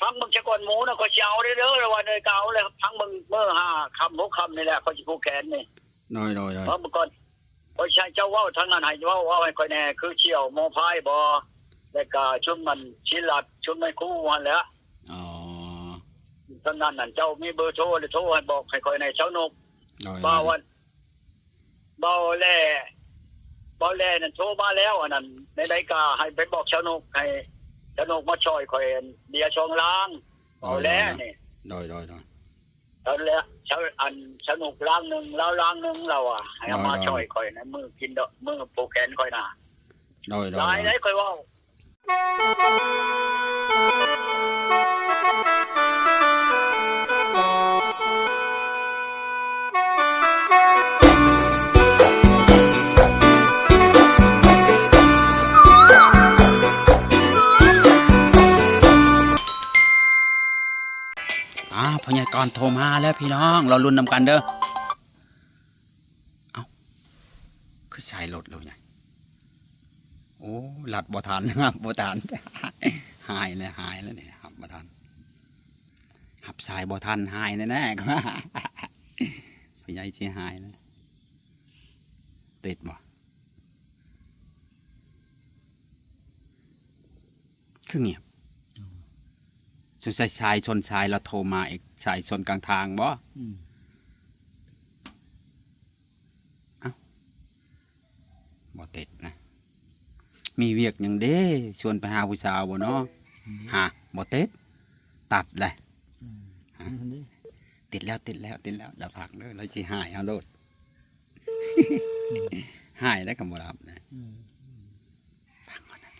ຟັງເບິ່ງຊະກ່ອນໝູ່ນະ ຂ້ອຍຊິເອົາເດີ ເດີ ລະວ່າເດີ ກໍເອົາແລ້ວ ຟັງເບິ່ງມື້ຫ້າຄ່ຳຫົກຄ່ຳນີ້ແຫຼະ ຂ້ອຍຊິຜູກແຂນນີ້. ໂດຍ ໂດຍ ໂດຍ ເວົ້າເບິ່ງກ່ອນ ຂ້ອຍຊິໃຫ້ເຈົ້າເວົ້າທາງນັ້ນ ໃຫ້ເວົ້າ ເວົ້າໃຫ້ຂ້ອຍແດ່ ຄືສ່ຽວໝໍພາຍບໍ ແລ້ວກະຊຸມມັນ ສິນລັດ ຊຸມນາຍຄູຫັ້ນແຫຼະ. ອໍ ຕອນນັ້ນນັ້ນ ເຈົ້າມີເບີໂທ ແລ້ວໂທໃຫ້ ບອກໃຫ້ຂ້ອຍແດ່ ຊາວນົກ. ໂດຍ ບ່າວອັນ ບ່າວແຫຼ ບ່າວແຫຼນັ້ນໂທມາແລ້ວ ອັນນັ້ນ ໃນໃດກະໃຫ້ໄປບອກຊາວນົກ ໃຫ້ຊາວນົກມາຊ່ອຍຂ້ອຍ ເບຍສອງລາງ ໂດຍ ບ່າວແຫຼນີ້. ໂດຍ ໂດຍ ໂດຍ ແລ້ວແຫຼະ ຊາວ ອັນ ຊາວນົກລາງໜຶ່ງ ລາວລາງໜຶ່ງ ລາວວ່າ ໃຫ້ເອົາມາ ໂດຍ ໂດຍ ຊ່ອຍຂ້ອຍໃນມື້ກິນດອກ ມື້ຜູກແຂນຂ້ອຍນະ. ໂດຍ ໂດຍ ຫຼາຍ ໂດຍ ໄດ໋ ຂ້ອຍເວົ້າ. ອ່າ ພໍ່ໃຫຍ່ກອນໂທມາແລ້ວພີ່ນ້ອງ ລໍລຸ້ນນຳກັນເດີ. ເອົ້າ ຄືສາຍລົດແລ້ວໃຫຍ່ ໂອ້ ລັດບໍ່ທັນ ຮັບບໍ່ທັນ ຫາຍແລ້ວ ຫາຍແລ້ວນີ້ ຮັບບໍ່ທັນ ຮັບສາຍບໍ່ທັນ ຫາຍແນ່ໆ ພໍ່ໃຫຍ່ຊິຫາຍແລ້ວ ຕິດບໍ່? ຄືງຽບ ສົງໄສສາຍຊົນສາຍລາວໂທມາອີກ ສາຍຊົນກາງທາງບໍ? ອືມ ເອົ້າ ບໍ່ຕິດນະ ມີວຽກຫຍັງເດ້ ຊວນໄປຫາຜູ້ສາວບໍ່ເນາະ? ອືມ ຫາ ບໍ່ຕິດ ຕັດແຫຼະ. ອືມ ຫາ ອັນນີ້ ຕິດແລ້ວ ຕິດແລ້ວ ຕິດແລ້ວ ດາວພັກເດີ ລາວຊິຫາຍເຮົາໂລດ ອືມ ຫາຍແລ້ວກໍບໍ່ຮັບນະ. ອືມ ຟັງກ່ອນນະ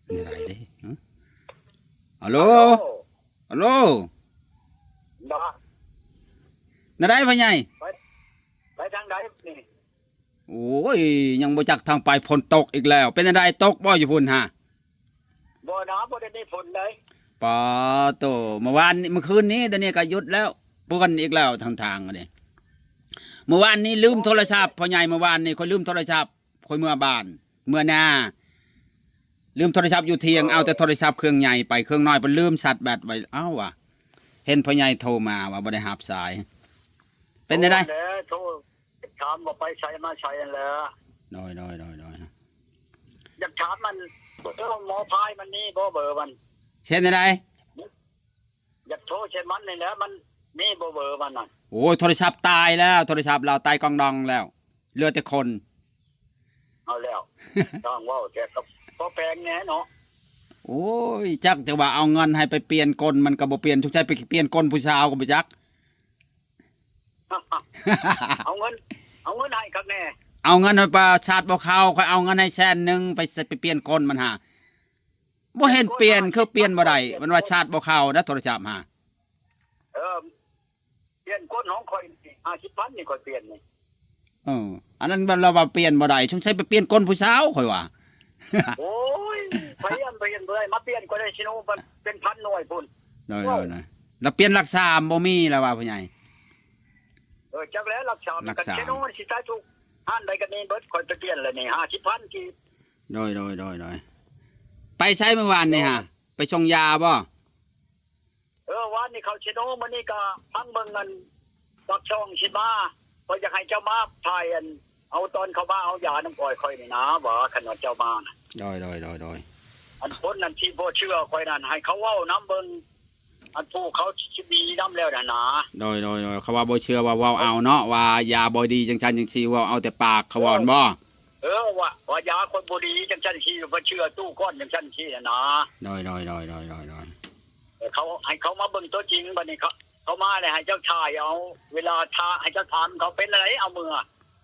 ມີລາຍເດ້ ຫຶ ອາໂລ ອາໂລ ອາໂລ ບໍ່ ແນວໃດພໍ່ໃຫຍ່? ໄປ ໄປທາງໃດນີ້? ໂອ້ຍ ຍັງບໍ່ຈັກທາງໄປ ຝົນຕົກອີກແລ້ວ. ເປັນຈັ່ງໃດ ຕົກບໍ່ຢູ່ພຸ້ນຫະ? ບໍ່ນະ ບໍ່ໄດ້ມີຝົນເລີຍ. ປາໂຕ ເມື່ອວານນີ້ ເມື່ອຄືນນີ້ ດຽວນີ້ກໍຢຸດແລ້ວ ເປື້ອນອີກແລ້ວທາງທາງນີ້. ເມື່ອວານນີ້ລືມໂທລະສັບ ພໍ່ໃຫຍ່ ເມື່ອວານນີ້ຂ້ອຍລືມໂທລະສັບ ຂ້ອຍເມືອບ້ານ ເມືອນາ ລືມໂທລະສັບຢູ່ທ່ຽງ ເອີ ເອົາແຕ່ໂທລະສັບເຄື່ອງໃຫຍ່ໄປ ເຄື່ອງນ້ອຍໄປລືມຊັດແບັດໄວ້. ເອົ້າ ວ່າ ເຫັນພໍ່ໃຫຍ່ໂທມາວ່າບໍ່ໄດ້ຮັບສາຍ ເປັນຈັ່ງໃດ? ໂທແລ້ວ ໂທ ຖາມວ່າໄປໃສມາໃສຫັ້ນແຫຼະ. ໂດຍ ໂດຍ ໂດຍ ໂດຍ ຢາກຖາມມັນ ເອີ ໝໍພາຍມັນມີບໍ່ເບີມັນ? ເຮັດຈັ່ງໃດ? ຢາກໂທໃສ່ມັນນີ້ແຫຼະ ມັນມີບໍ່ເບີມັນນະ? ໂອ້ຍ ໂທລະສັບຕາຍແລ້ວ ໂທລະສັບລາວຕາຍກອງດອງແລ້ວ ເຫຼືອແຕ່ຄົນ. ເອົາແລ້ວ ຊ່າງເວົ້າແທ້ ກໍພໍແພງແດ່ເນາະ. ໂອ້ຍ ຈັກແຕ່ວ່າເອົາເງິນໃຫ້ໄປປ່ຽນກົ້ນ ມັນກໍບໍ່ປ່ຽນ ສົງໄສໄປປ່ຽນກົ້ນຜູ້ສາວກໍບໍ່ຈັກ. ເອົາເງິນ ເອົາເງິນໃຫ້ຄັກແນ່ ເອົາເງິນໃຫ້ປາຊາດບໍ່ເຂົ້າ ຂ້ອຍເອົາເງິນໃຫ້ແສນໜຶ່ງ ໄປ ໄປປ່ຽນກົ້ນມັນຫາ ບໍ່ເຫັນປ່ຽນ ຄືປ່ຽນບໍ່ໄດ້ ມັນວ່າຊາດບໍ່ເຂົ້ານະ ໂທລະສັບຫາ. ເອີ ປ່ຽນກົ້ນຂອງຂ້ອຍຫ້າສິບພັນນີ້ ຂ້ອຍປ່ຽນນີ້. ເອີ ອັນນັ້ນລາວວ່າປ່ຽນບໍ່ໄດ້ ສົງໄສໄປປ່ຽນກົ້ນຜູ້ສາວ ຂ້ອຍວ່າ. ໂອ້ຍ ໃຜອັນ ໃຜອັນບໍ່ໄດ້ມາປ່ຽນ ຂ້ອຍໄດ້ຊິໂນ ເປັນພັນໜ່ວຍພຸ້ນ. ໂດຍ ໂດຍ ໂດຍ ລະປ່ຽນຫຼັກສາມບໍ່ມີລະວ່າ ພໍ່ໃຫຍ່. ເອີ ຈັກແລ້ວ ຫຼັກສາມ ຫຼັກສາມ ກັນເຊໂນມັນຊິຕາຍທຸກ ຮ້ານໃດກໍມີເບິດ ຂ້ອຍໄປປ່ຽນແລ້ວນີ້ ຫ້າສິບພັນກີບ. ໂດຍ ໂດຍ ໂດຍ ໂດຍ ໄປໃສມື້ວານນີ້ຫະ? ໄປສົ່ງຢາບໍ່? ເອີ ວານນີ້ເຂົ້າເຊໂນ ມື້ນີ້ກໍຟັງເບິ່ງອັນ ປາກຊ່ອງຊິມາ ຂ້ອຍຢາກໃຫ້ເຈົ້າມາຖ່າຍອັນ ເອົາຕອນເຂົາມາເອົາຢານຳຂ້ອຍ ຂ້ອຍນີ້ນາ ວ່າຄັນວ່າເຈົ້າມານະ. ໂດຍ ໂດຍ ໂດຍ ໂດຍ ອັນຄົນນັ້ນທີ່ບໍ່ເຊື່ອຂ້ອຍນັ້ນ ໃຫ້ເຂົາເວົ້ານຳເບິ່ງ ອັນຜູ້ເຂົາຊິດີນຳແລ້ວນັ້ນນາ. ໂດຍ ໂດຍ ໂດຍ ເຂົາວ່າບໍ່ເຊື່ອວ່າເວົ້າເອົາເນາະ ວ່າຢາບໍ່ດີຈັ່ງຊັ້ນຈັ່ງຊີ້ ເວົ້າເອົາແຕ່ປາກເຂົາວ່າຫັ້ນບໍ່? ເອີ ວ່າ ວ່າຢາຄົນບໍ່ດີຈັ່ງຊັ້ນຊີ້ ບໍ່ເຊື່ອຕູ້ກ້ອນຈັ່ງຊັ້ນຊີ້ນະ. ໂດຍ ໂດຍ ໂດຍ ໂດຍ ໂດຍ ໂດຍ ເອີ ເຂົາ ໃຫ້ເຂົາມາເບິ່ງຕົວຈິງ ບັດນີ້ເຂົາ ເຂົາມາແລ້ວໃຫ້ເຈົ້າຖ່າຍເອົາ ເວລາຖ້າໃຫ້ເຈົ້າຖາມເຂົາເປັນຈັ່ງໃດ ເອົາເມືອ.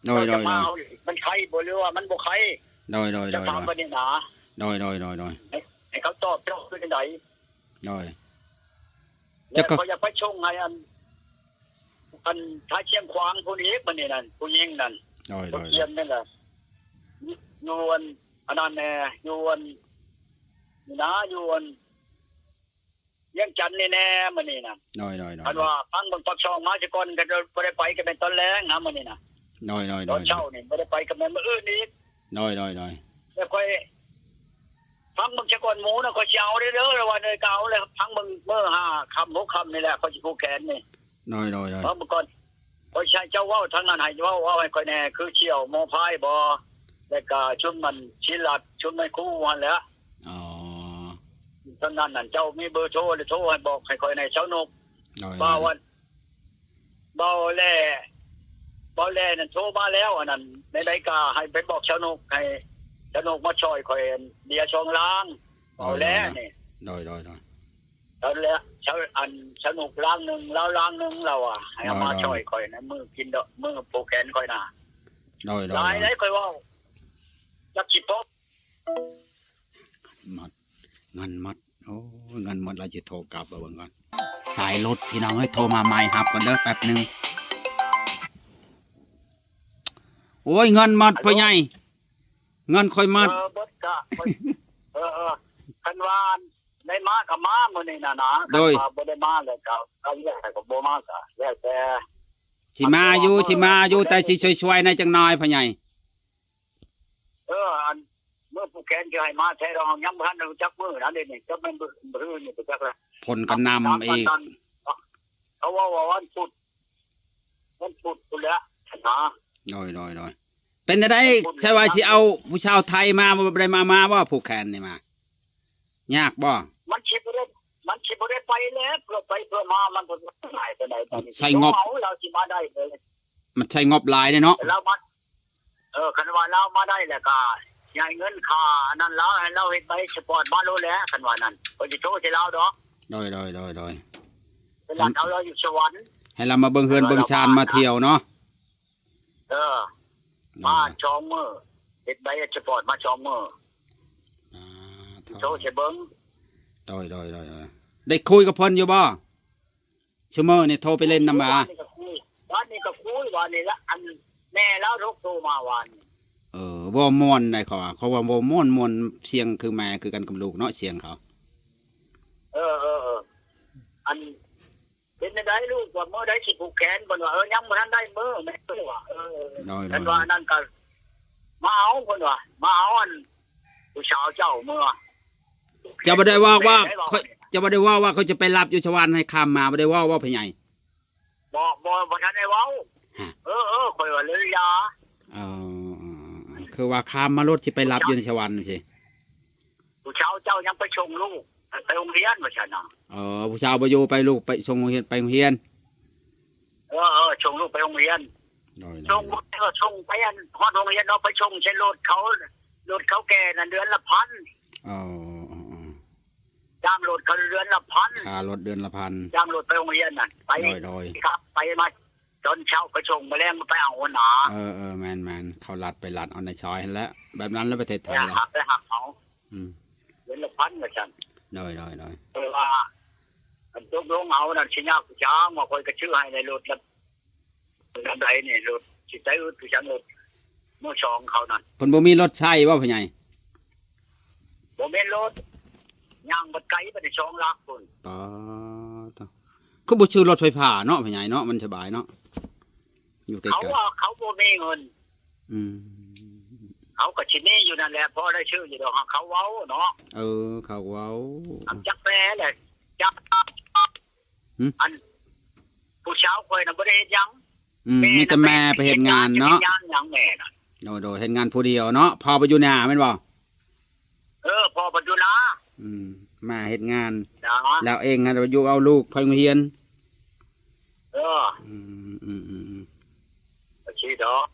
ໂດຍ ໂດຍ ໂດຍ ມັນໄຄບໍ່ ຫຼືວ່າມັນບໍ່ໄຄ? ໂດຍ ໂດຍ ໂດຍ ເຈົ້າຖາມບັດນີ້ນາ. ໂດຍ ໂດຍ ໂດຍ ໂດຍ ໃຫ້ ໃຫ້ເຂົາຕອບເຈົ້າຄືຈັ່ງໃດ? ໂດຍ ແລ້ວຂ້ອຍຢາກໄປສົ່ງໃຫ້ອັນ ອັນທ່າຊຽງຂວາງພຸ້ນອີກ ບັດນີ້ນັ້ນ ຜູ້ຍິງນັ້ນ. ໂດຍ ໂດຍ ໂດຍ ຜູ້ຂຽນນັ້ນລະ ຢູ່ອັນ ອັນນັ້ນແດ່ ຢູ່ອັນ ນີ້ນາ ຢູ່ອັນ ວຽງຈັນນີ້ແດ່ ມື້ນີ້ນະ. ໂດຍ ໂດຍ ໂດຍ ຄັນວ່າຟັງເບິ່ງປາກຊ່ອງມາຊະກ່ອນ ກໍບໍ່ໄດ້ໄປ ກໍແມ່ນຕອນແລງນະ ມື້ນີ້ນະ. ໂດຍ ໂດຍ ໂດຍ ຕອນເຊົ້ານີ້ບໍ່ໄດ້ໄປ ກໍແມ່ນມື້ອື່ນອີກ. ໂດຍ ໂດຍ ໂດຍ ແຕ່ຂ້ອຍ ຟັງເບິ່ງຊະກ່ອນໝູນະ ຂ້ອຍຊິເອົາເດີ ເດີ ລະວ່າເດີ ກໍເອົາແລ້ວ ຟັງເບິ່ງມື້ຫ້າຄ່ຳຫົກຄ່ຳນີ້ແຫຼະ ຂ້ອຍຊິຜູກແຂນນີ້. ໂດຍ ໂດຍ ໂດຍ. ຟັງເບິ່ງກ່ອນ ຂ້ອຍຊິໃຫ້ເຈົ້າເວົ້າທາງນັ້ນ ໃຫ້ເວົ້າ ເວົ້າໃຫ້ຂ້ອຍແດ່ ຄືສ່ຽວໝໍພາຍບໍ ແລ້ວກະຊຸມມັນ ສີລັດ ຊຸມນາຍຄູຫັ້ນແຫຼະ. ອໍ ທາງນັ້ນນັ້ນ ເຈົ້າມີເບີໂທ ແລ້ວໂທໃຫ້ ບອກໃຫ້ຂ້ອຍແດ່ ຊາວນົກ. ໂດຍ ບ່າວອັນ ບ່າວແຫຼ ບ່າວແຫຼນັ້ນໂທມາແລ້ວ ອັນນັ້ນ ໃນໃດກໍໃຫ້ໄປບອກຊາວນົກ ໃຫ້ຊາວນົກມາຊ່ອຍຂ້ອຍເບຍສອງລັງ ບ່າວແຫຼນີ້. ໂດຍ ໂດຍ ໂດຍ. ແລ້ວແຫຼະ ຊາວ ອັນ ຊາວນົກລັງໜຶ່ງ ລາວລັງໜຶ່ງ ລາວວ່າ ໃຫ້ເອົາມາ ໂດຍ ໂດຍ ຊ່ອຍຂ້ອຍໃນມື້ກິນດອກ ມື້ຜູກແຂນຂ້ອຍນະ. ໂດຍ ໂດຍ ຫຼາຍ ໂດຍ ໄດ໋ ຂ້ອຍເວົ້າ ຈັກຊິພໍ ມັດ ເງິນໝົດ ໂອ້ຍ ເງິນໝົດ ລາວຊິໂທກັບ ເບິ່ງກ່ອນ ສາຍຫຼຸດ ພີ່ນ້ອງເອີຍ ໂທມາໃໝ່ ຮັບກ່ອນເດີ ແປັບໜຶ່ງ. ໂອ້ຍ ເງິນໝົດ ຮັລໂຫຼ ພໍ່ໃຫຍ່ ເງິນຂ້ອຍໝົດ. ເອີ ເບິດກະ ເອີ ເອີ ເອີ ຄັນວ່າໄດ້ມາກໍມາມື້ນີ້ນະນະ. ໂດຍ ຄັນວ່າບໍ່ໄດ້ມາແລ້ວກໍ ກໍແລ້ວແຕ່ ກໍບໍ່ມາກໍແລ້ວແຕ່ ຊິມາຢູ່ ຊິມາຢູ່ ແຕ່ຊິຊ່ວຍໆ ແດ່ຈັກໜ້ອຍ ພໍ່ໃຫຍ່. ເອີ ອັນ ມື້ຜູກແຂນຊິໃຫ້ມາແທ້ດອກ ຍັງບໍ່ທັນຮູ້ຈັກມື້ນະ ເດນີ້ ຈັກແມ່ນມື້ ມື້ນີ້ໄປຈັກລະ ຝົນກໍນຳອີກ. ເຂົາເວົ້າວ່າວັນພຸດ ວັນພຸດພຸ້ນແຫຼະນະ. ໂດຍ ໂດຍ ໂດຍ. ເປັນຈັ່ງໃດ ໃຊ່ວ່າຊິເອົາຜູ້ສາວໄທມາ ບໍ່ໄດ້ມາ ມາບໍ່ ຜູກແຂນນີ້ມາ ຍາກບໍ່? ມັນຊິບໍ່ໄດ້ ມັນຊິບໍ່ໄດ້ໄປແລ້ວ ເພື່ອໄປເພື່ອມາ ມັນບໍ່ໄດ້ຫຼາຍປານໃດ ໃຊ້ງົບ ເຮົາ ລາວຊິມາໄດ້ເລີຍ ມັນໃຊ້ງົບຫຼາຍເດ້ເນາະ ລາວມາ ເອີ ຄັນວ່າລາວມາໄດ້ແລ້ວກໍໃຫ້ເງິນຄ່າອັນນັ້ນລາວ ໃຫ້ລາວເຮັດໃບສະປອດມາໂລດແຫຼະ ຄັນວ່ານັ້ນ ຂ້ອຍຊິໂທໃສ່ລາວດອກ. ໂດຍ ໂດຍ ໂດຍ ໂດຍ. ເວລາເຮົາ ເຮົາຢູ່ສະຫວັນ ໃຫ້ລາວມາເບິ່ງເຮືອນເບິ່ງຊານ ມາທ່ຽວເນາະ. ເອີ ໂດຍ ມາສອງມື້ ເຮັດໃບສະປອດມາສອງມື້ ອ່າ ໂທໃສ່ເບິ່ງ. ໂດຍ ໂດຍ ໂດຍ ໂດຍ. ໄດ້ຄຸຍກັບເພິ່ນຢູ່ບໍ່? ຊຸມື້ນີ້ໂທໄປຫຼິ້ນນຳ ວານນີ້ກໍຄຸຍ ວານນີ້ກໍຄຸຍ ວານນີ້ລະ ອັນແມ່ລາວໂທມາວານນີ້. ເອີ ເວົ້າມ່ວນໄດ໋ ເຂົາວ່າ ເຂົາວ່າເວົ້າມ່ວນ ມ່ວນ ສຽງຄືແມ່ຄືກັນກັບລູກເນາະ ສຽງເຂົາ. ເອີ ເອີ ເອີ ອັນ ເປັນຈັ່ງໃດລູກ ວ່າມື້ໃດຊິຜູກແຂນ ເພິ່ນວ່າ ເອີ ຍັງບໍ່ທັນໄດ້ມື້ ແມ່ເພິ່ນວ່າ ເອີ ໂດຍ ເພິ່ນວ່າ ໂດຍ ອັນນັ້ນກໍມາເອົາ ເພິ່ນວ່າ ມາເອົາອັນຜູ້ສາວເຈົ້າເມືອ. ເຈົ້າບໍ່ໄດ້ເວົ້າວ່າ ຂ້ອຍ ເຈົ້າບໍ່ໄດ້ເວົ້າວ່າຂ້ອຍຈະໄປຮັບຢູ່ສະຫວັນໃຫ້ຂ້າມມາ ບໍ່ໄດ້ເວົ້າບໍ່ ພໍ່ໃຫຍ່? ບໍ່ ບໍ່ ບໍ່ທັນໄດ້ເວົ້າ. ຮະ ເອີ ເອີ ຂ້ອຍວ່າເລີຍຢ່າ. ເອີ ເອີ ເອີ ຄືວ່າຂ້າມມາໂລດ ຊິໄປຮັບຢູ່ໃນສະຫວັນຊີ້. ຜູ້ສາວເຈົ້າຍັງໄປສົ່ງລູກໄປໂຮງຮຽນວ່າຊັ້ນນະ. ເອີ ຜູ້ສາວບໍ່ຢູ່ ໄປລູກໄປສົ່ງໂຮງຮຽນ ໄປໂຮງຮຽນ. ເອີ ເອີ ສົ່ງລູກໄປໂຮງຮຽນ. ໂດຍ ໂດຍ ສົ່ງ ເອີ ສົ່ງໄປອັນຮອດໂຮງຮຽນເນາະ ໄປສົ່ງໃສ່ລົດເຂົາ ລົດເຂົາແກ່ນັ້ນເດືອນລະພັນ. ອໍ ຈ້າງລົດເຂົາເດືອນລະພັນ ຄ່າລົດເດືອນລະພັນ ຈ້າງລົດໄປໂຮງຮຽນນັ້ນ ໄປ ໂດຍ ໂດຍ ຂັບໄປມາ ຕອນເຊົ້າໄປສົ່ງ ມາແລງມາໄປເອົາຫັ້ນນາ. ເອີ ເອີ ແມ່ນໆ ເຂົາລັດໄປລັດເອົາໃນຊອຍຫັ້ນແຫຼະ ແບບນັ້ນແຫຼະປະເທດໄທ ໄປຮັບ ໄປຮັບເອົາ. ອືມ ເດືອນລະພັນວ່າຊັ້ນ. ໂດຍ ໂດຍ ໂດຍ. ເພາະວ່າຄັນຕົກລົງເອົານັ້ນ ຊິຍາກຄືຫຍັງ ວ່າຂ້ອຍກໍຊື້ໃຫ້ໃນລົດລະ ລຳໃດນີ້ ລົດຊິໄດ້ອຶດຄືຫຍັງ ລົດມືສອງເຂົານັ້ນ. ເພິ່ນບໍ່ມີລົດໃຊ້ບໍ່ ພໍ່ໃຫຍ່? ບໍ່ແມ່ນລົດ ຍ່າງບັດໄກ ບັດນີ້ສອງຫຼັກພຸ້ນ. ປາດໂທ້ ຄືບໍ່ຊື້ລົດໄຟຟ້າເນາະ ພໍ່ໃຫຍ່ເນາະ ມັນສະບາຍເນາະ ຢູ່ໃກ້ໆ. ເຂົາວ່າເຂົາບໍ່ມີເງິນ. ອືມ ເຂົາກໍຊິມີຢູ່ນັ້ນແຫຼະ ພໍໄດ້ຊື້ຢູ່ດອກ ເຂົາເວົ້າເນາະ. ເອີ ເຂົາເວົ້າ ອາ ຈັກແປແຫຼະ ຈັກ ຫືມ ອັນ ຜູ້ສາວຂ້ອຍນະບໍ່ໄດ້ເຮັດຫຍັງ. ອືມ ແມ່ນະ ມີແຕ່ແມ່ໄປເຮັດງານເນາະ ເຮັດງານຫຍັງແມ່ນະ. ໂດຍ ໂດຍ ເຮັດງານຜູ້ດຽວເນາະ ພໍ່ໄປຢູ່ນາແມ່ນບໍ່? ເອີ ພໍ່ໄປຢູ່ນາ. ອືມ ແມ່ເຮັດງານ ນາ ແລ້ວເອງຫັ້ນໄປຢູ່ເອົາລູກໄປໂຮງຮຽນ. ເອີ ອືມ ອືມ ອືມ ອືມ ກໍຊີ້ດອກ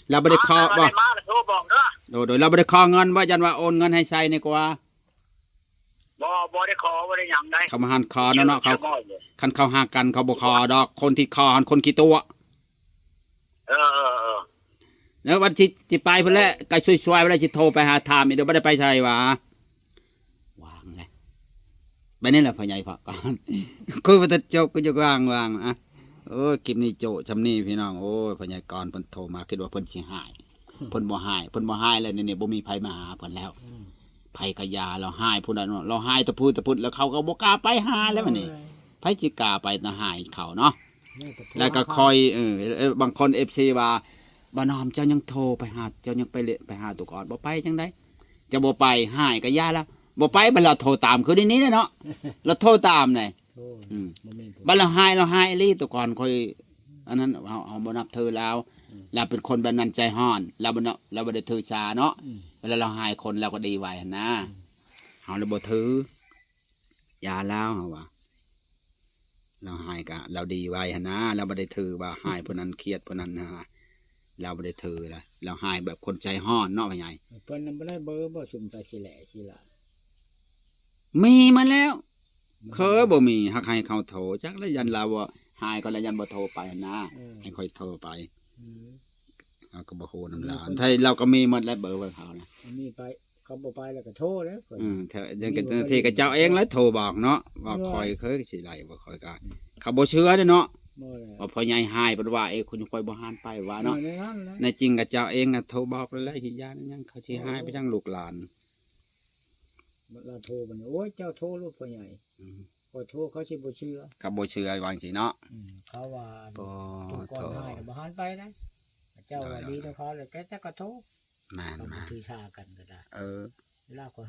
ແລ້ວບໍ່ໄດ້ຂໍບໍ່? ມາກໍໂທບອກເດີ. ໂດຍ ໂດຍ ແລ້ວບໍ່ໄດ້ຂໍເງິນບໍ່? ຢ້ານວ່າໂອນເງິນໃຫ້ໃຊ້ນີ້ກວ່າ. ບໍ່ ບໍ່ໄດ້ຂໍ ບໍ່ໄດ້ຫຍັງໃດ໋. ເຂົາບໍ່ຫັນຂໍເນາະ ເນາະ ເຂົາ ຄັນເຂົາຮັກກັນເຂົາບໍ່ຂໍດອກ ຄົນທີ່ຂໍຫັ້ນຄົນຂີ້ຕົວະ. ເອີ ເອີ ເອີ ແລ້ວວັນຊິ ຊິໄປພຸ້ນແຫຼະ ໃກ້ຊ່ວຍໆ ໄປແລ້ວຊິໂທໄປຫາຖາມອີກ ບໍ່ໄດ້ໄປໃສຫວາ? ວາງແຫຼະ ໄປນີ້ແຫຼະພໍ່ໃຫຍ່ພະກອນ ຄືວ່າແຕ່ຈົບກໍຢາກວາງ ວາງ ອະ. ໂອ້ຍ ຄລິບນີ້ໂຈະຊ່ຳນີ້ພີ່ນ້ອງ. ໂອ້ຍ ພໍ່ໃຫຍ່ກອນເພິ່ນໂທມາ ຄິດວ່າເພິ່ນຊິຮ້າຍ ເພິ່ນບໍ່ຮ້າຍ ເພິ່ນບໍ່ຮ້າຍແລ້ວ ນີ້ ນີ້ ບໍ່ມີໃຜມາຫາເພິ່ນແລ້ວ. ອືມ ໃຜກໍຢ່າ ລາວຮ້າຍຜູ້ໃດເນາະ ລາວຮ້າຍແຕ່ຜູ້ແຕ່ພຸ້ນ ແລ້ວເຂົາກໍບໍ່ກ້າໄປຫາແລ້ວບັດນີ້. ໂອ້ຍ ໃຜຊິກ້າໄປນະ ຮ້າຍເຂົາເນາະ. ແລ້ວກໍຄອຍ ເອີ ເອີ ບາງຄົນ ເອັຟຊີ ວ່າ ບ່າວນ້ອມ ເຈົ້າຍັງໂທໄປຫາ ເຈົ້າຍັງໄປເລະ ໄປຫາຕຸກອອດ ບໍ່ໄປຈັ່ງໃດ ເຈົ້າບໍ່ໄປ ຮ້າຍກໍຢ່າແລ້ວ. ບໍ່ໄປ ບັດລາວໂທຕາມຄືນີ້ແຫຼະເນາະ ລາວໂທຕາມແຫຼະ ໂອ້ຍ ອືມ ບໍ່ແມ່ນຜູ້ ບັດລາວຮ້າຍ ລາວຮ້າຍອີ່ຫຼີ ແຕ່ກ່ອນຂ້ອຍອັນນັ້ນ ເຮົາ ເຮົາບໍ່ນັບຖືລາວ ອືມ ລາວເປັນຄົນແບບນັ້ນ ໃຈຮ້ອນ ລາວບໍ່ເນາະ ລາວບໍ່ໄດ້ຖືສາເນາະ ອືມ ເວລາລາວຮ້າຍຄົນລາວກໍດີໄວຫັ້ນນາ ອືມ ເຮົາລະບໍ່ຖື ຢ່າລາວ ເຮົາວ່າ ລາວຮ້າຍກະລາວດີໄວຫັ້ນນາ ລາວບໍ່ໄດ້ຖືວ່າຮ້າຍຜູ້ນັ້ນ ຄຽດຜູ້ນັ້ນນະ ລາວບໍ່ໄດ້ຖືລະ ລາວຮ້າຍແບບຄົນໃຈຮ້ອນເນາະ ພໍ່ໃຫຍ່ ເພິ່ນນະບໍ່ໄດ້ເບີບໍ່ ຊຸມຕາຊິແຫຼຊິລະ ມີໝົດແລ້ວ ບໍ່ມີ ເຄີຍບໍ່ມີ ຫາກໃຫ້ເຂົາໂທ ຈັກລະຢ້ານລາວບໍ່ຮ້າຍ ກໍລະຢ້ານບໍ່ໂທໄປຫັ້ນນາ ເອີ ໃຫ້ຂ້ອຍໂທໄປ ອືມ ເຮົາກໍບໍ່ຮູ້ນຳລາວ ໄທລາວກໍມີໝົດແລ້ວເບີຂອງເຮົານະ ມີໄປ ເຂົາບໍ່ໄປແລ້ວກໍໂທແລ້ວ ອືມ ເທື່ອ ບາງທີກໍເຈົ້າເອງແຫຼະໂທບອກເນາະ ວ່າຂ້ອຍເຄີຍຊິໄດ້ບໍ່ ຂ້ອຍກໍ ອືມ ເຂົາບໍ່ເຊື່ອເດ້ເນາະ ບໍ່ແລ້ວ ວ່າພໍ່ໃຫຍ່ຮ້າຍ ເພິ່ນວ່າ ເອີ ຄົນຂ້ອຍບໍ່ຮ້າຍໄປວ່າເນາະ ແນວນັ້ນແຫຼະ ໃນຈິງກໍເຈົ້າເອງກໍໂທບອກແລ້ວ ຢ້ານຫຍັງ ເຂົາຊິຮ້າຍໄປຫຍັງ ໂອ້ ລູກຫຼານ ລາວໂທບັດນີ້ ໂອ້ຍ ເຈົ້າໂທໂລດພໍ່ໃຫຍ່ ອືມ ຂ້ອຍໂທເຂົາຊິບໍ່ເຊື່ອ ເຂົາບໍ່ເຊື່ອວ່າຈັ່ງຊີ້ເນາະ ອືມ ເຂົາວ່າ ໂອ້ ໂຕກ່ອນຮ້າຍກໍບໍ່ຫັນໄປນະ ເຈົ້າວ່າດີນຳເຂົາແລ້ວ ແຕ່ ແຕ່ກໍໂທ ແມ່ນໆ ເຂົາບໍ່ຖືສາກັນກໍໄດ້ ເອີ ລາວກໍ